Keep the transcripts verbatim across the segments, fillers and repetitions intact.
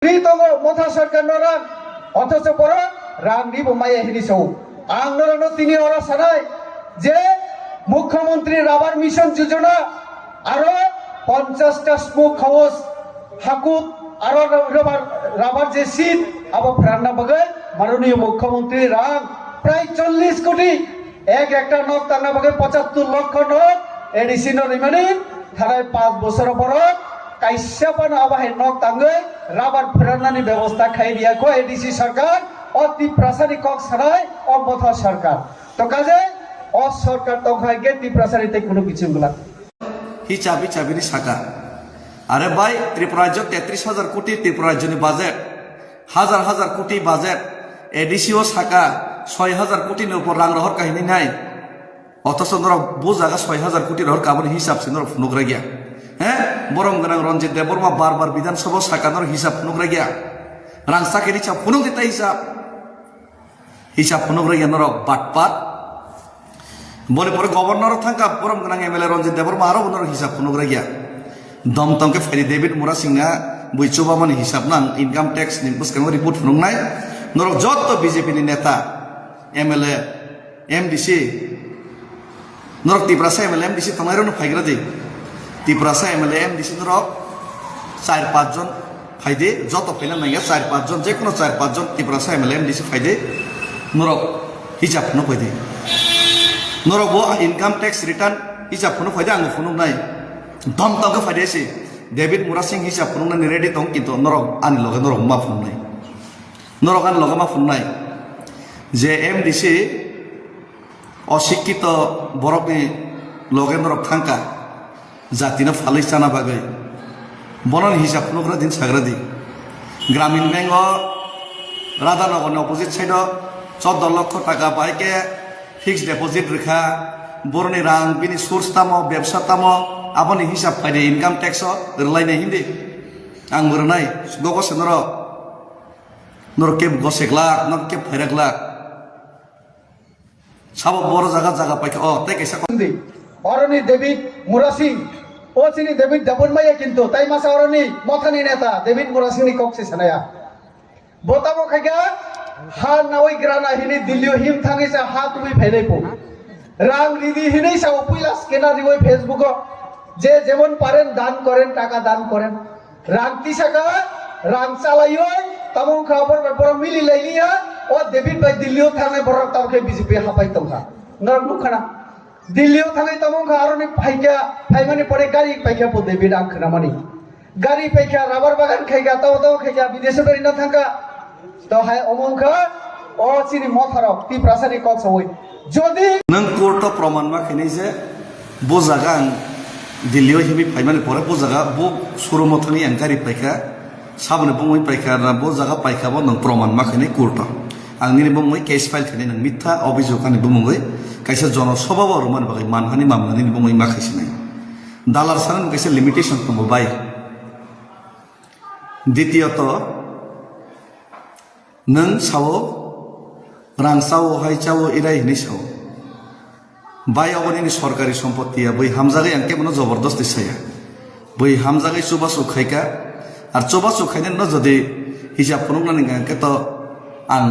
Ri tongo Motha sarkar no rang, othocho borok rang ribo maya hini sao. Ang norokno tini oro sanai je Mukhyamantri Rabar Mission Jojona aro ponchash ta smoke house hakut aro rabar, rabar je seat abo phrangna bagwi Mananiya Mukhyamantri rang prai chollish koti. Ek ekta nok tangna bagwi pochattor lokho nok A D C no rimani thanai panch bosor borok kaisa phano abo hai nok tangwi rabar phwranani bebosta khai riya kho A D C sarkar, o Tiprasani kok sanai o Motha sarkar. To kaje o sarkar tongkhai ge Tiprasani tei kunu kiching glak. Hichab hichab hini saka. Are bai Tripura rajyo tetris hajar koti Tripura rajyoni budget. Hajar hajar koti budget, A D C o saka soi hajar koti ni upor rang rohor kahini nai. Othocho norok bo jaga soi hajar koti rohor kaboni hisab se norok phunuk ragya. He? Borom gwnang Ranjit Debbarma bar bar Bidhan Sabha o saka norok hisab phunuk ragya. Rang sakiri cha phunuk dita hisab. Hisab phunuk rwya norok batpat. Boni pore governor thangkha borom gwnang M L A Ranjit Debbarma aro bo norok hisab phunuk rwya. Dom tongkhe phaidi David Murasing na bui chubamani hisab nang income tax ni bwskango report phunuknai. Norok jotto B J P ni neta, M L A, M D C, norok Tiprasa M L A M D C tongnai rokno phaigra di. Tiprasa M L A M D C norok char panch jon phaidi, joto phaina nangya char panch jon, jekono char panch jon Tiprasa M L A M D C phaidi, norok hisab phunuk phaidi. Norok bo income tax return hisab phunuk phaidi, ang phunuk nai. Dom tongkhe phaidi si. David Murasing hisab phunuknani ready tong, kintu norok ani loge norok ma phunuknai. Norok ani loge ma phunuknai. Je M D C Osikkito borokni loge norok thangkha, jatino phalwi chana bagwi. Bono ni hisab phunukra din sagra di. Gramin Bank o Radhanagar ni opposite side o choddo lokho taka bai khe fixed deposit rwkha. Boroni rang bini source tamo, bebsa tamo, aboni hisab phaidi income tax o rwlainai hindi. Ang rwnai, gogo se norok. Norok khe gosek lak, norok khe phairak lak. Sabo boro jaga jaga paikha, o, tei kaisa kok. Hindi. Oroni David Murasing, o chini David Debbarma ya kintu, tai masa oroni Mothani neta David Murasing ni kok se sanaya. Bo tamo khaikha, ha nawi grana hini Delhi o him thangwi sa ha tubui phainai po. Rang ridi hinwi sa o puila scanner riwi Facebook o. Je jemon paren dan koren, taka dan koren. Rang tisaka, rang chalaiwi, tamo wngkha borok bai borok mili lailiya, o David bai Delhi o thangnai borok tamo khe B J P hapai tongkha. Norok nukha na? Delhi o thangwi tamo wngkha aroni phaikha, phaimani pore gari paikha bo David ang khwnamani. Gari paikha, rubber bagan khaikha, tamo tamo khaikha, bidesh o berina thangkha. To hai omo wngkha, o chini motharok, Tiprasani kok sawi. Jodi nwng court o proman ma khainai je, bo jaga ang Delhi o himwi phaimani pore, bo jaga bo showroom o thangwi ang gari paikha, saboni bumui paikha, na bo jaga paikha bo nwng proman ma khainai court o. Ang nini bumui case file khainai nwng mitha obhijog ani bumungwi kaisa jono sobha bo rwmani bagwi manhani mamla nini bumui ma khaisinai. Dalar sanani kaisa limitation tongo bai. Ditiyoto, nwng sao, rang sao, hai chao, irai hinwi sao. Bai obo nini sorkari sompotti ya, bui hamjagwi ang kebono jobordosti saya. Bui hamjagwi chubachu khaika, ar chubachu khainani no jodi hisab phunuknani hwnkha khe to ang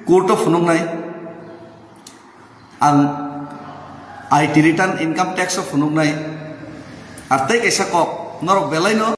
court o phunuknai, ang I T return, income tax o phunuknai, ar tei kaisa kok norok belai no